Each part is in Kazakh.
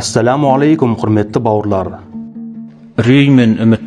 Ассаламу алейкум, құрметті бауырлар. Үрей мен үміт.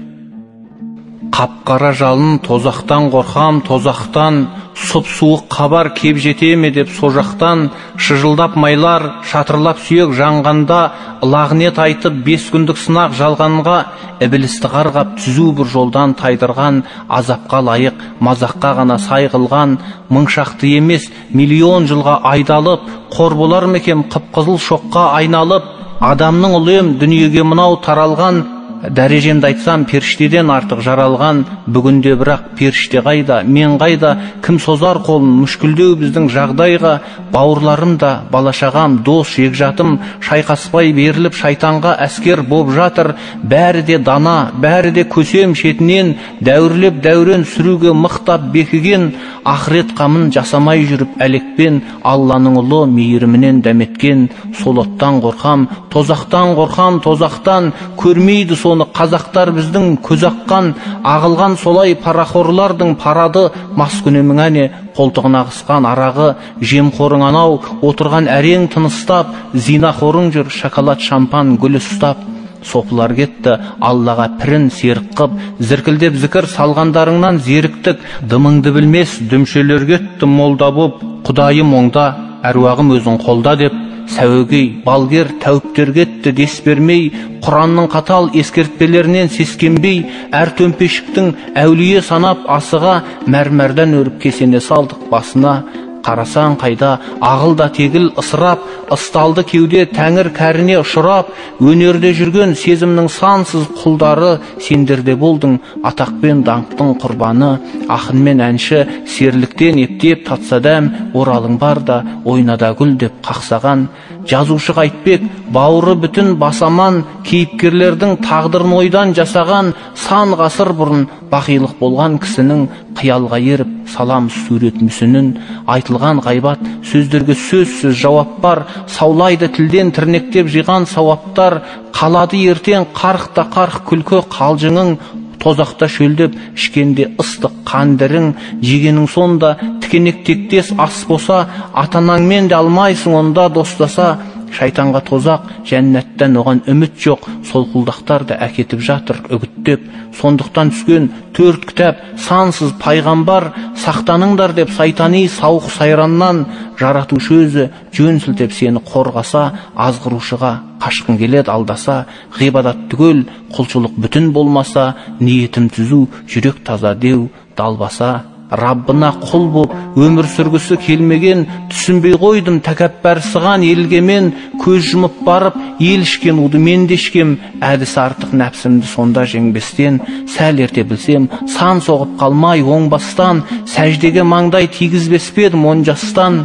Қап-қара жалын тозақтан қорқам, тозақтан, сұп-суық хабар кеп жете ме деп со жақтан, шыжылдап майлар, шатырлап сүйек жанғанда, лағнет айтып 5 күндік сынақ жалғанға, ібілісті қарғап түзу бір жолдан тайдырған, азапқа лайық, мазаққа ғана сай қылған, мың шақты емес, миллион жылға айдалып, қор болар ма екем қып-қызыл шоққа айналып, адамның ұлы ем дүниеге мынау таралған, дәрежемді айтсам періштеден артық жаралған, бүгінде бірақ періште қайда, мен қайда, кім созар қолын мүшкілдеу біздің жағдайға, бауырларым да, бала-шағам, дос, жекжатым, шайқаспай беріліп шайтанға әскер боп жатыр, бәрі де дана, бәрі де көсем шетінен, дәуірлеп дәурен сүруге мықтап бекіген, ақырет қамын жасамай жүріп әлекпен, Алланың ұлы мейірімінен дәметкен, сол оттан қорқам, тозақтан қорқам, тозақтан, көрмейді соны қазақтар біздің көз аққан, ағылған солай парақорлардың парады, маскүнемің әне қолтығына қысқан арағы, жемқорың анау, отырған әрең тыныстап, зинақорың жүр, шоколад, шампан, гүл ұстап. Сопылар кетті, Аллаға пірін серік қып, зіркілдеп зікір салғандарыңнан зеріктік, дымыңды білмес дүмшелер кетті молда боп, Құдайым оңда, әруағым өзің қолда деп, сәуегей, балгер, тәуіптер кетті дес бермей, Құранның қатал ескертпелерінен сескенбей, әр төмпешіктің әулие санап асыға, мәрмәрден өріп кесене салдық басына. Қарасаң қайда, ағыл да тегіл ысырап, ысталды кеуде тәңір кәріне ұшырап, өнерде жүрген сезімнің сансыз құлдары, сендерде болдың атақ пен даңқтың құрбаны, ақын мен әнші серліктен ептеп татса дәм, оралың бар да ойнада гүл деп қақсаған, жазушы Қайтбек, бауыры бүтін басаман, кейіпкерлердің тағдырын ойдан жасаған, сан ғасыр бұрын бақилық болған кісінің қиялға еріп салам сурет мүсінін, айтылған ғайбат сөздерге сөзсіз жауап бар, саулайды тілден тірнектеп жиған сауаптар, қалады ертең қарқ та қарқ күлкі қалжыңың, тозақта шөлдеп ішкенде ыстық қандырың, жегенің сонда тікенек тектес ас болса, ата-анаңмен де алмайсың онда достаса, шайтанға тозақ, жәннаттан оған үміт жоқ, солқылдақтар да әкетіп жатыр үгіттеп, сондықтан түскен 4 кітап, сансыз пайғамбар, сақтаныңдар деп сайтани сауық сайраннан, жаратушы өзі жөн сілтеп сені қорғаса, азғырушыға қашқын келеді алдаса, ғибадат түгел, құлшылық бүтін болмаса, ниетім түзу, жүрек таза деу далбаса, Раббына құл боп өмір сүргісі келмеген, түсінбей қойдым тәкәппарсыған елге мен, көз жұмып барып ел ішкен уды мен де ішкем, әдіс артық нәпсімді сонда жеңбестен, сәл ерте білсем, сан соғып қалмай оңбастан, сәждеге маңдай тигізбес пе едім 10 жастан.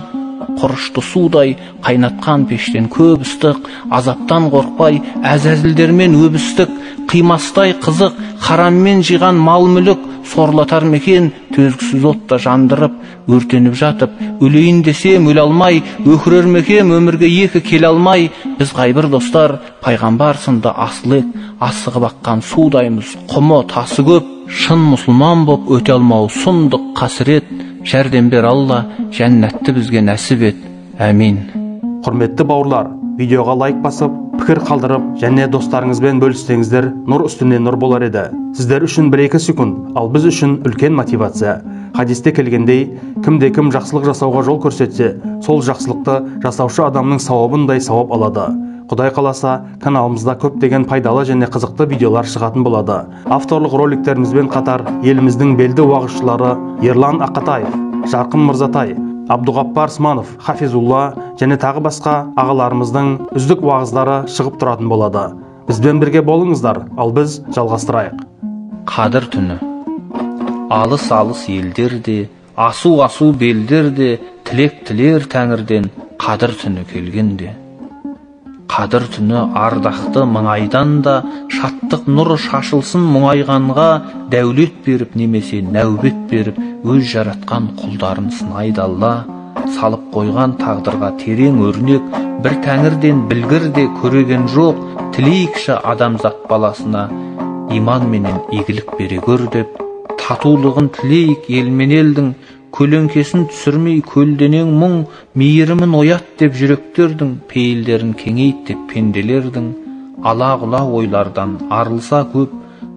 Құрышты судай қайнатқан пештен көп ыстық, азаптан қорқпай әзәзілдермен өбістік, қимастай қызық, хараммен жиған мал мүлік, сорлатар мекен төзгісіз отта жандырып, өртеніп жатып, өлейін десем өле алмай, өкірер мекем өмірге екі келе алмай, біз қайбір достар, пайғамбар сынды асыл ек, асығып аққан судаймыз, құмы тасы көп, шын мұсылман боп өте алмау сұмдық қасірет, жәрдем бер Алла, жәннатты бізге нәсіп ет. Әмин. Құрметті бауырлар, видеоға лайк басып, пікір қалдырып, және достарыңызбен бөліссеңіздер, нұр үстіне нұр болар еді. Сіздер үшін 1-2 секунд, ал біз үшін үлкен мотивация. Хадисте келгендей, кімде кім жақсылық жасауға жол көрсетсе, сол жақсылықты жасаушы адамның сауабындай сауап алады. Құдай қаласа, каналымызда көптеген пайдалы және қызықты видеолар шығатын болады. Авторлық роликтерімізбен қатар еліміздің белді уағызшылары Ерлан Ақатаев, Жарқын Мырзатай, Абдуғаппар Сманов, Хафизулла және тағы басқа ағаларымыздың үздік уағыздары шығып тұратын болады. Бізбен бірге болыңыздар, ал біз жалғастырайық. Қадір түні. Алыс-алыс елдерде, асу-асу белдерде, тілек тілер тәңірден қадір түні келгенде. Қадір түні ардақты маңайдан да, шаттық нұры шашылсын мұңайғанға, дәулет беріп немесе нәубет беріп, өз жаратқан құлдарын сынайды Алла. Салып қойған тағдырға терең өрнек, бір тәңірден білгір де көреген жоқ, тілейікші адамзат баласына иман менен игілік бере көр деп, татулығын тілейік ел мен елдің, Көлеңкесін түсірмей көлденең мұң, мейірімін оят деп жүректердің, пейілдерін кеңейт деп пенделердің. Ала-құла ойлардан арылса көп,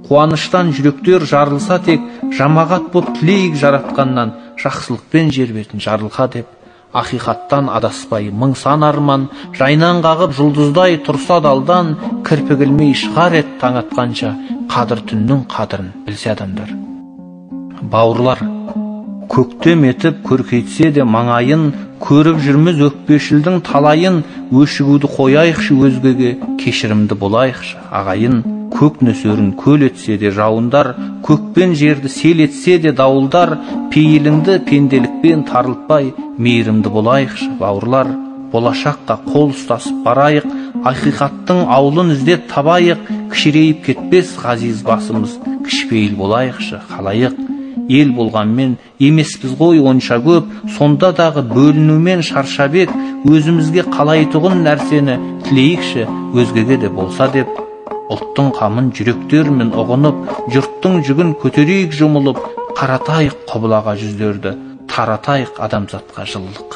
қуаныштан жүректер жарылса тек, жамағат боп тілейік жаратқаннан, жақсылықпен жер бетін жарылқа деп. Ақиқаттан адаспай мың сан арман, жайнан қағып жұлдыздай тұрса далдан, кірпік ілмей шығар ед таң атқанша, қадір түннің қадірін білсе адамдар. Бауырлар, көктем етіп көркейтсе де маңайын, көріп жүрміз өкпешілдің талайын, өшігуді қояйықшы өзгеге, кешірімді болайықшы ағайын. Көк нөсерін көл етсе де жауындар, көкпен жерді сел етсе де дауылдар, пейіліңді пенделікпен тарылтпай, мейірімді болайықшы бауырлар. Болашаққа қол ұстасып барайық, ақиқаттың аулын іздеп табайық, кішірейіп кетпес ғазиз басымыз, кішіпейіл болайықшы халайық. Ел болғанмен емеспіз ғой онша көп, сонда дағы бөлінумен шаршабек, өзімізге қалайтұғын нәрсені тілейікші өзгеге де болса деп. Ұлттың қамын жүректермен ұғынып, жұрттың жүгін көтерейік жұмылып, қаратайық құбылаға жүздерді, таратайық адамзатқа жылылық.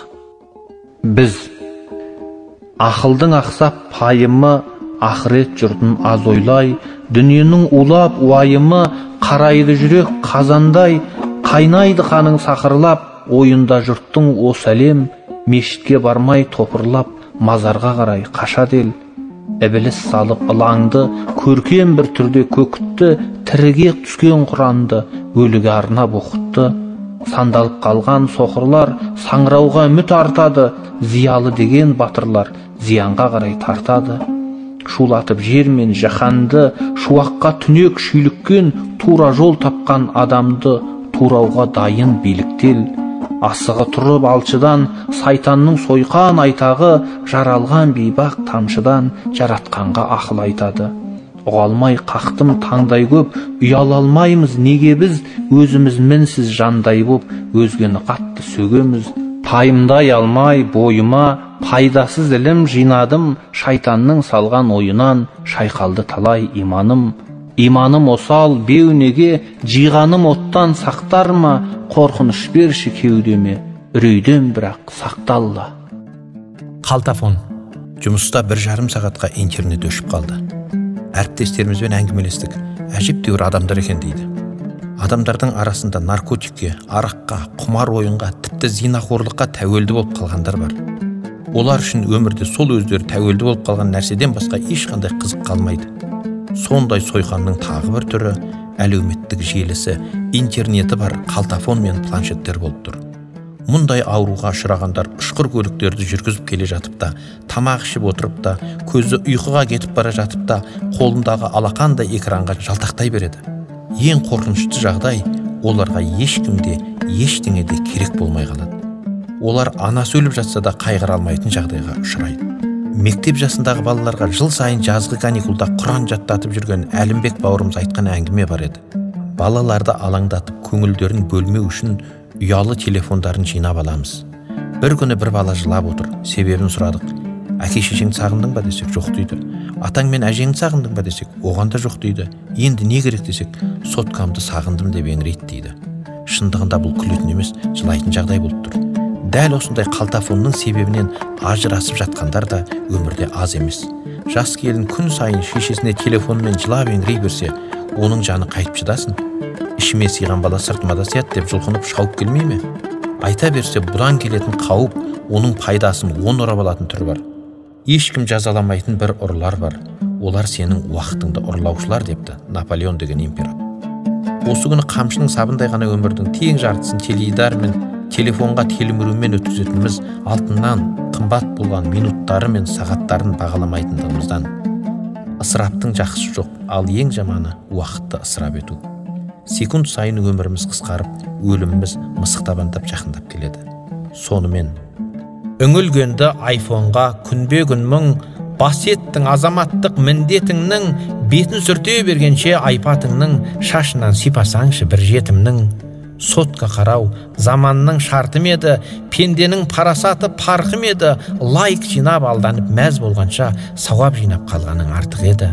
Біз ақылдың ақсап пайымы, ақырет жұртын аз ойлай, дүниенің улап уайымы, қарайды жүрек қазандай, қайнайды қаның сақырлап, ойында жұрттың осы әлем, мешітке бармай топырлап, мазарға қарай қашады ел. Ібіліс салып ылаңды, көркем бір түрде көкітті, тіріге түскен құранды, өліге арнап оқытты. Сандалып қалған соқырлар саңырауға үміт артады, зиялы деген батырлар зиянға қарай тартады. Шулатып жер мен жаһанды, шуаққа түнек шүйліккен, тура жол тапқан адамды турауға дайын биліктел. Асығы тұрып алшыдан, сайтанның сойқан айтағы, жаралған бейбақ тамшыдан жаратқанға ақыл айтады. Ұға алмай қақтым таңдай көп, ұяла алмаймыз неге біз, өзіміз мінсіз жандай боп, өзгені қатты сөгеміз. Пайымдай алмай бойыма пайдасыз ілім жинадым, шайтанның салған ойынан шайқалды талай иманым. Иманым осал беу неге, жиғаным оттан сақтар ма, қорқыныш берші кеудеме, үрейден бірақ сақталла. Қалтафон. Жұмыста 1,5 сағатқа интернет өшіп қалды. Әріптестерімізбен әңгімелестік. Әжептәуір адамдар екен дейді. Адамдардың арасында наркотикке, араққа, құмар ойынға, тіпті зинақорлыққа тәуелді болып қалғандар бар. Олар үшін өмірде сол өздері тәуелді болып қалған нәрседен басқа ешқандай қызық қалмайды. Сондай сойқанның тағы бір түрі әлеуметтік желісі, интернеті бар қалтафон мен планшеттер болып тұр. Мұндай ауруға ұшырағандар ұшқыр көліктерді жүргізіп келе жатып та, тамақ ішіп отырып та, көзі ұйқыға кетіп бара жатып та, қолындағы алақандай экранға жалтақтай береді. Ең қорқынышты жағдай, оларға ешкімде, ештеңе де керек болмай қалады. Олар анасы өліп жатса да қайғыра алмайтын жағдайға ұшырайды. Мектеп жасындағы балаларға жыл сайын жазғы каникулда Құран жаттатып жүрген Әлімбек бауырымыз айтқан әңгіме бар еді. Балаларды алаңдатып көңілдерін бөлмеу үшін ұялы телефондарын жинап аламыз. Бір күні бір бала жылап отыр, себебін сұрадық. Әке шешеңді сағындың ба десек, жоқ дейді. Атаң мен әжеңді сағындың ба десек, оған да жоқ дейді. Енді не керек десек, соткамды сағындым деп еңірейді дейді. Шындығында бұл күлетін емес, жылайтын жағдай болып тұр. Дәл осындай қалтафонның себебінен ажырасып жатқандар да өмірде аз емес. Жас келін күн сайын шешесіне телефонмен жылап еңірей берсе, оның жаны қайтып шыдасын? Ішіме сыйған бала сыртыма да сияды деп жұлқынып шауып келмей ме? Айта берсе, бұдан келетін қауіп, оның пайдасын он ұрап алатын түрі бар. Ешкім жазаламайтын бір ұрылар бар. Олар сенің уақытыңды ұрлаушылар депті Наполеон деген император. Осы күні қамшының сабындай ғана өмірдің тең жартысын теледидар мен телефонға телмірумен өткізетініміз алтыннан қымбат болған минуттары мен сағаттарын бағаламайтындығымыздан. Ысыраптың жақсысы жоқ, ал ең жаманы уақытты ысырап ету. Секунд сайын өміріміз қысқарып, өліміміз мысық табандап жақындап келеді. Сонымен, үңілгенді айфонға күнбе-күн мың, бас еттің азаматтық міндетіңнің, бетін сүрте бергенше айпатыңның, шашынан сипасаңшы бір жетімнің. Сотка қарау заманның шарты ма еді, пенденің парасаты парқы ма еді, лайк жинап алданып мәз болғанша сауап жинап қалғаның артық еді.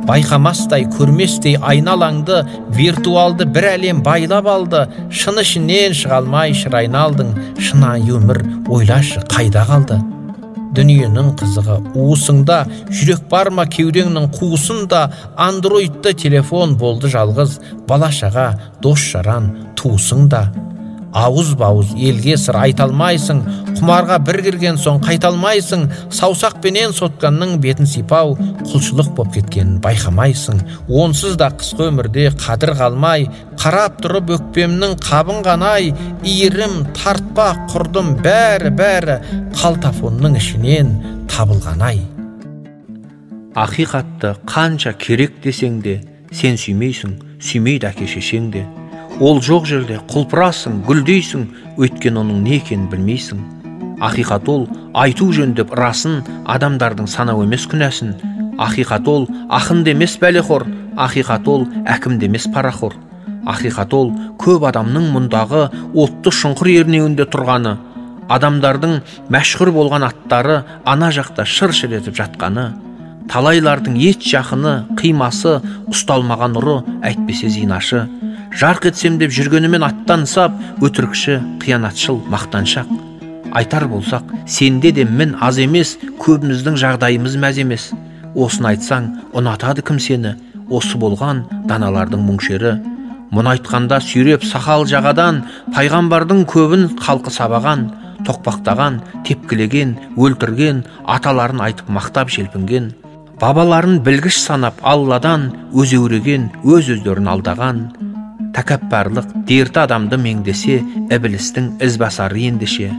Байқамастай, көрместей айналаңды, виртуалды бір әлем байлап алды. Шын ішінен шыға алмай шыр айналдың, шынайы өмір ойлашы қайда қалды? Дүниенің қызығы уысыңда, жүрек бар ма кеудеңнің қуысында? Андроидты телефон болды жалғыз, бала-шаға, дос-жаран, туысың да. Ауыз-бауыз елге сыр айта алмайсың, құмарға бір кірген соң қайта алмайсың. Саусақпенен сотканның бетін сипау құлшылық боп кеткенін байқамайсың. Онсыз да қысқы өмірде қадір қалмай, қарап тұрып өкпемнің қабын қанай, иірім, тартпа, құрдым, бәрі-бәрі қалтафонның ішінен табылғанай. Ақиқатты қанша керек десең де, сен сүймейсің, сүймейді әке шешең де. Ол жоқ жерде құлпырасың, гүлдейсің, өйткені оның не екенін білмейсің. Ақиқат ол айту жөндеп расын, адамдардың санау емес күнәсін. Ақиқат ол ақын емес бәлеқор, ақиқат ол әкім емес парақор. Ақиқат ол көп адамның мұндағы отты шұңқыр ернеуінде тұрғаны, адамдардың мәшһүр болған аттары ана жақта шыр-шыр етіп жатқаны, талайлардың ет жақыны, қимасы, ұсталмаған ұры, әйтпесе зинашы. Жарқ етсем деп жүргенімен аттан сап, өтірікші, қиянатшыл, мақтаншақ. Айтар болсақ, сенде де мін аз емес, көбіміздің жағдайымыз мәз емес. Осыны айтсаң, ұнатады кім сені, осы болған даналардың мұңшері. Мұны айтқанда сүйреп сақал жағадан, пайғамбардың көбін халқы сабаған, тоқпақтаған, тепкілеген, өлтірген, аталарын айтып мақтап желпінген. Бабаларын білгіш санап Алладан өзеуреген, өз-өздерін алдаған. Тәкаппарлық дерті адамды меңдесе, ібілістің ізбасары ендеше.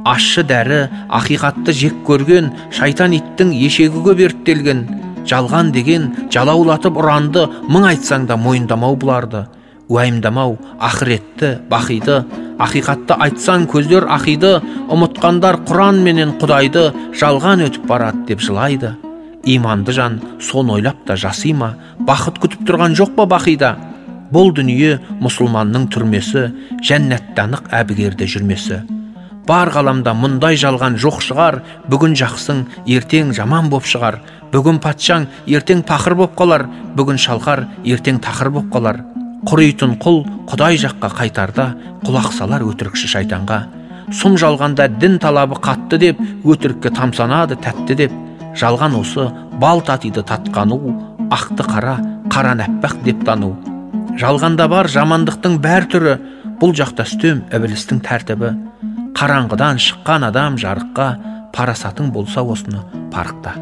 Ащы дәрі ақиқатты жек көрген, шайтан иттің ешегі көп ерттелген. Жалған деген жалаулатып ұранды, мың айтсаң да мойындамау бұларды. Уайымдамау ақыретті, бақиды, ақиқатты айтсаң көздер ақиды, ұмытқандар Құран менен Құдайды, жалған өтіп барады деп жылайды. Иманды жан сон ойлап та жаси ма, бақыт күтіп тұрған жоқ па бақида? Бұл дүние мұсылманның түрмесі, жәннаттанық әбігерде жүрмесі. Бар ғаламда мұндай жалған жоқ шығар, бүгін жақсың, ертең жаман боп шығар. Бүгін патшаң, ертең пақыр боп қалар, бүгін шалқар, ертең тақыр боп қалар. Құритын құл Құдай жаққа қайтарда, құлақ салар өтірікші шайтанға. Сұм жалғанда дін талабы қатты деп, өтірікке тамсанады тәтті деп. Жалған осы бал татиды татқану, ақты қара, қараны аппақ деп тану. Жалғанда бар жамандықтың бәр түрі, бұл жақта үстем ібілістің тәртібі. Қараңғыдан шыққан адам жарыққа, парасатың болса осыны парықта.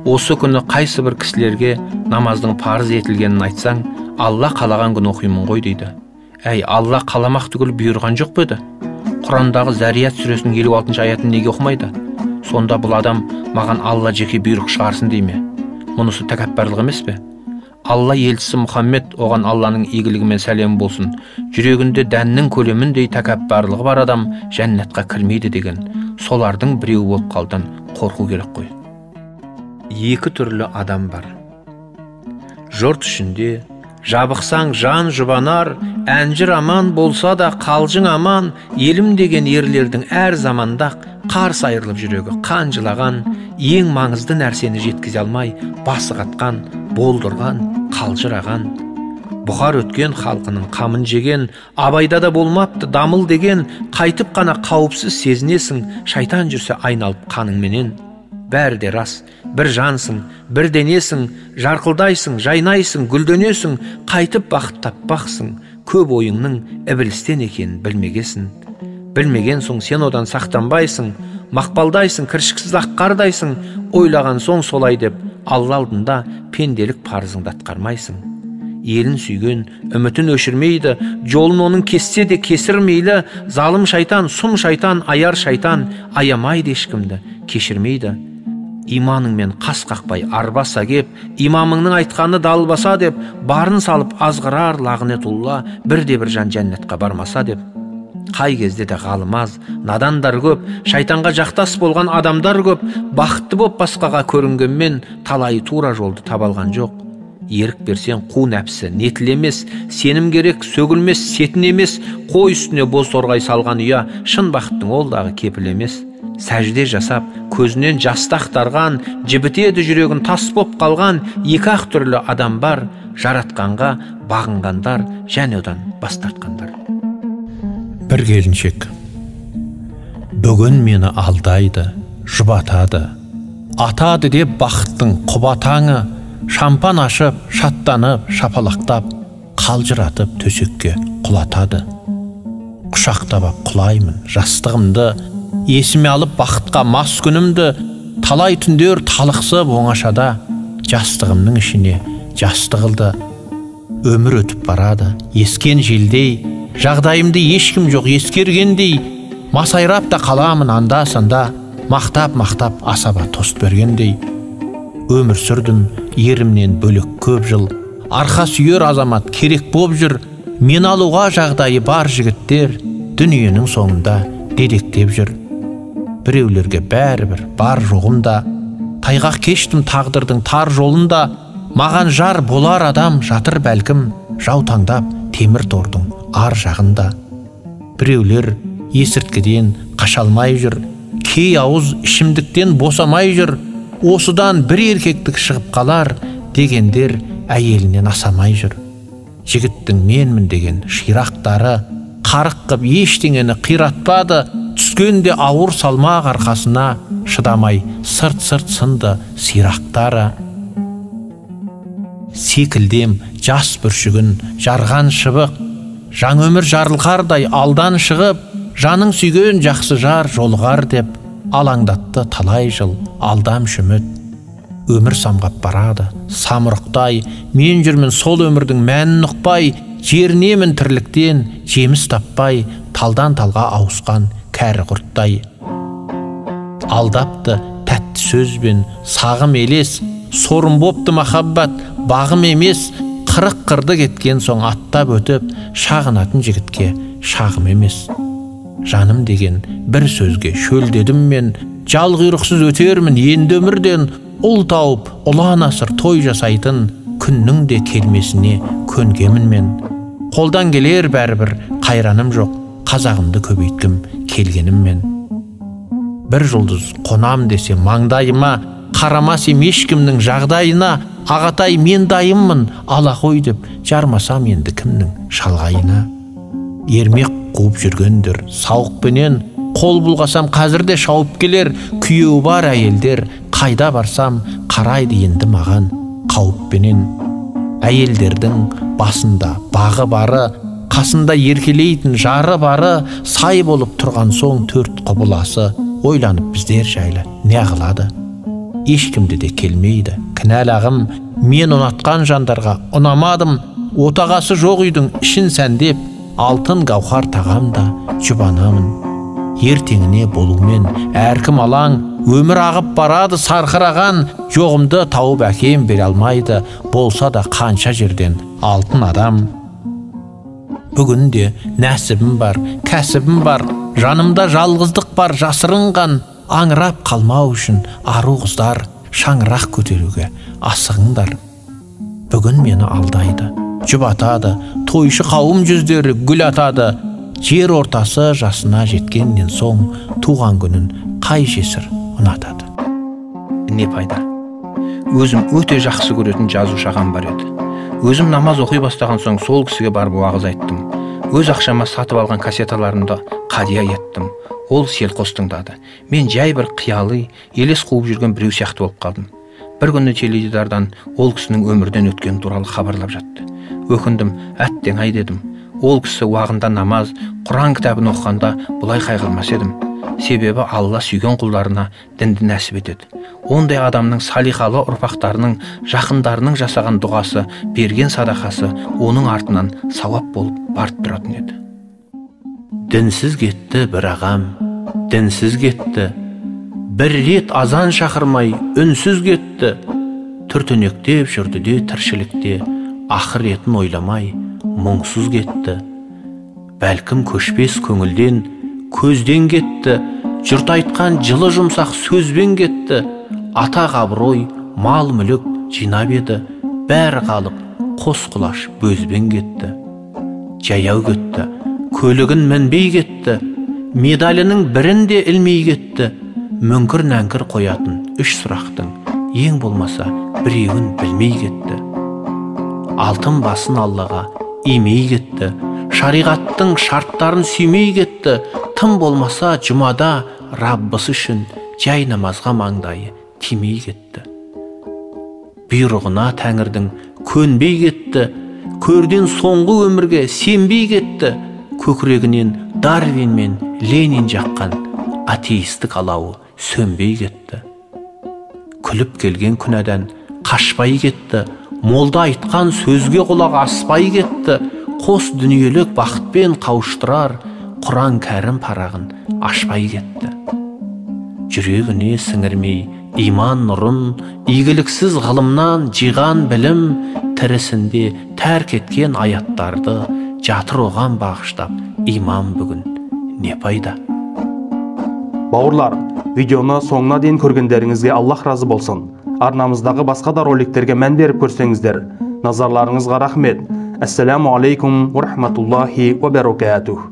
Осы күні қайсы бір кісілерге намаздың парыз етілгенін айтсаң, Алла қалаған күні оқимын ғой дейді. Әй, Алла қаламақ түгіл бұйырған жоқ па еді? Құрандағы Зарият сүресінің 56-шы аятын неге оқымайды? Сонда бұл адам маған Алла жеке бұйрық шығарсын дей ме? Мұнысы тәкаппарлық емес пе? Алла елшісі Мұхаммед, оған Алланың игілігі мен сәлемі болсын, жүрегінде дәннің көлеміндей тәкаппарлығы бар адам жәннатқа кірмейді деген. Солардың біреуі болып қалдан қорқу керек қой. Екі түрлі адам бар. Жұрт ішінде жабықсаң жан жұбанар, әнжір аман болса да қалжың аман, елім деген ерлердің әр заманда қарс айырылып жүрегі қан жылаған, ең маңызды нәрсені жеткізе алмай басы қатқан, болдырған, қалжыраған. Бұхар өткен халқының қамын жеген, Абайда да болмапты дамыл деген, қайтып қана қауіпсіз сезінесің, шайтан жүрсе айналып қаныңменен. Бәрі де рас, бір жансың, бір денесің, жарқылдайсың, жайнайсың, гүлденесің, қайтып бақыт таппақсың, көп ойыңның ібілістен екенін білмегесін. Білмеген соң сен одан сақтанбайсың, мақпалдайсың, кіршіксіз ақ қардайсың, ойлаған соң солай деп Алла алдында пенделік парызыңды атқармайсың. Елін сүйген, үмітін өшірмейді, жолын оның кессе де кесірмейлі, залым шайтан, сұм шайтан, аяр шайтан, аямайды ешкімді, кешірмейді. Иманыңмен қас қақпай арбаса кеп, имамыңның айтқаны далбаса деп, барын салып азғырар лағнетулла, бірде бір жан жәннатқа бармаса деп. Қай кезде де ғалым аз, надандар көп, шайтанға жақтас болған адамдар көп, бақытты боп басқаға көрінгенмен талайы тура жолды таба алған жоқ. Ерік берсең қу нәпсі не тілемес, сенім керек, сөгілмес, сетін емес, қой үстіне боз торғай салған ұя, шын бақыттың ол дағы кепіл емес. Сәжде жасап, көзінен жасты ақтарған, жібітеді жүрегін тас боп қалған екі-ақ түрлі адам бар, жаратқанға бағынғандар және одан бас тартқандар. Бір келіншек бүгін мені алдайды, жұбатады, атады деп бақыттың құба таңы, шампан ашып, шаттанып, шапалақтап, қалжыратып төсекке құлатады. Құшақтап ап құлаймын жастығымды, есіме алып бақытқа мас күнімді, талай түндер талықсып оңашада, жастығымның ішіне жасты қылды. Өмір өтіп барады, ескен желдей, жағдайымды ешкім жоқ ескергендей, масайрап та қаламын анда-санда, мақтап-мақтап асаба тост бергендей. Өмір сүрдім ерімнен бөлек көп жыл, арқа сүйер азамат керек боп жүр, мен алуға жағдайы бар жігіттер дүниенің соңында дедектеп жүр. Біреулерге бәрібір бар жоғым да, тайғақ кештім тағдырдың тар жолында, маған жар болар адам жатыр бәлкім, жаутаңдап темір тордың ар жағында. Біреулер есірткіден қаша алмай жүр, кей ауыз ішімдіктен босамай жүр, осыдан бір еркектік шығып қалар дегендер әйелінен асамай жүр. Жігіттің менмін деген ширақтары қарық қып ештеңені қиратпады, түскенде ауыр салмақ арқасына шыдамай сырт-сырт сынды сирақтары. Секілдем жас бүршігін жарған шыбық, жаң өмір жарылқардай алдан шығып, жаның сүйген жақсы жар жолығар деп алаңдатты талай жыл алдам үміт. Өмір самғап барады самұрықтай, мен жүрмін сол өмірдің мәнін ұқпай, жерінемін тірліктен жеміс таппай, талдан талға ауысқан кәрі құрттай. Алдапты тәтті сөзбен сағым елес, сорым бопты махаббат бағым емес, қырық қырды кеткен соң аттап өтіп, шағынатын жігітке шағым емес. Жаным деген бір сөзге шөлдедім мен, жал құйрықсыз өтермін енді өмірден, ұл тауып ұлан асыр той жасайтын күннің де келмесіне көнгемін мен. Қолдан келер бәрібір қайраным жоқ, қазағымды көбейткім келгеніммен. Бір жұлдыз қонам десе маңдайыма, қарамас ем ешкімнің жағдайына, ағатай мен дайынмын ала қой деп, жармасам енді кімнің шалғайына. Ермек қуып жүргендер сауықпенен, қол бұлғасам қазір де шауып келер, күйеуі бар әйелдер қайда барсам қарайды енді маған қауіппенен. Әйелдердің басында бағы бары, қасында еркелейтін жары бары, сай болып тұрған соң төрт құбыласы, ойланып біздер жайлы не қылады? Ешкімді де келмейді кінәлағым, мен ұнатқан жандарға ұнамадым, отағасы жоқ үйдің ішін сәндеп, алтын гауһар тағам да жұбанамын. Ертеңіне болумен әркім алаң, өмір ағып барады сарқыраған, жоғымды тауып әкем бере алмайды, болса да қанша жерден алтын адам. Бүгін де нәсібім бар, кәсібім бар, жанымда жалғыздық бар жасырынған, аңырап қалмау үшін ару қыздар шаңырақ көтеруге асығыңдар. Бүгін мені алдайды, жұбатады, тойшы қауым жүздері гүл атады, жер ортасы жасына жеткеннен соң туған күнін қай жесір ұнатады. Не пайда? Өзім өте жақсы көретін жазушы ағам бар еді. Өзім намаз оқи бастаған соң сол кісіге барып уағыз айттым. Өз ақшама сатып алған кассеталарымды қадия еттім. Ол селқос тыңдады. Мен жай бір қияли, елес қуып жүрген біреу сияқты болып қалдым. Бір күні теледидардан ол кісінің өмірден өткені туралы хабарлап жатты. Өкіндім, әттең ай дедім. Ол кісі уағында намаз, Құран кітабын оқығанда бұлай қайғырмас едім. Себебі Алла сүйген құлдарына дінді нәсіп етеді. Ондай адамның салиқалы ұрпақтарының, жақындарының жасаған дұғасы, берген садақасы оның артынан сауап болып барып тұратын еді. Дінсіз кетті бір ағам, дінсіз кетті. Бір рет азан шақырмай үнсіз кетті. Түртінектеп жүрді де тіршілікте, ақыретін ойламай мұңсыз кетті. Бәлкім көшпес көңілден, көзден кетті, жұрт айтқан жылы жұмсақ сөзбен кетті. Атақ абырой, мал мүлік жинап еді, бәрі қалып қос құлаш бөзбен кетті. Жаяу кетті, көлігін мінбей кетті, медалінің бірін де ілмей кетті. Мүңкір-нәңкір қоятын үш сұрақтың ең болмаса біреуін білмей кетті. Алтын басын Аллаға имей кетті, шариғаттың шарттарын сүймей кетті. Тым болмаса жұмада Раббысы үшін жай намазға маңдайы тимей кетті. Бұйрығына тәңірдің көнбей кетті, көрден соңғы өмірге сенбей кетті. Көкірегінен Дарвин мен Ленин жаққан атеистік алауы сөнбей кетті. Күліп келген күнәдан қашпай кетті, молда айтқан сөзге құлақ аспай кетті. Қос дүниелік бақытпен қауыштырар Құран кәрім парағын ашпай кетті. Жүрегіне сіңірмей иман нұрын, игіліксіз ғылымнан жиған білім, тірісінде тәрк еткен аяттарды жатыр оған бағыштап иман бүгін не пайда? Бауырлар, видеоны соңына дейін көргендеріңізге Аллах разы болсын. Арнамыздағы басқа да роликтерге мән беріп көрсеңіздер. Назарларыңызға рахмет. Ассаламу алейкум ва рахматуллахи ва баракатух.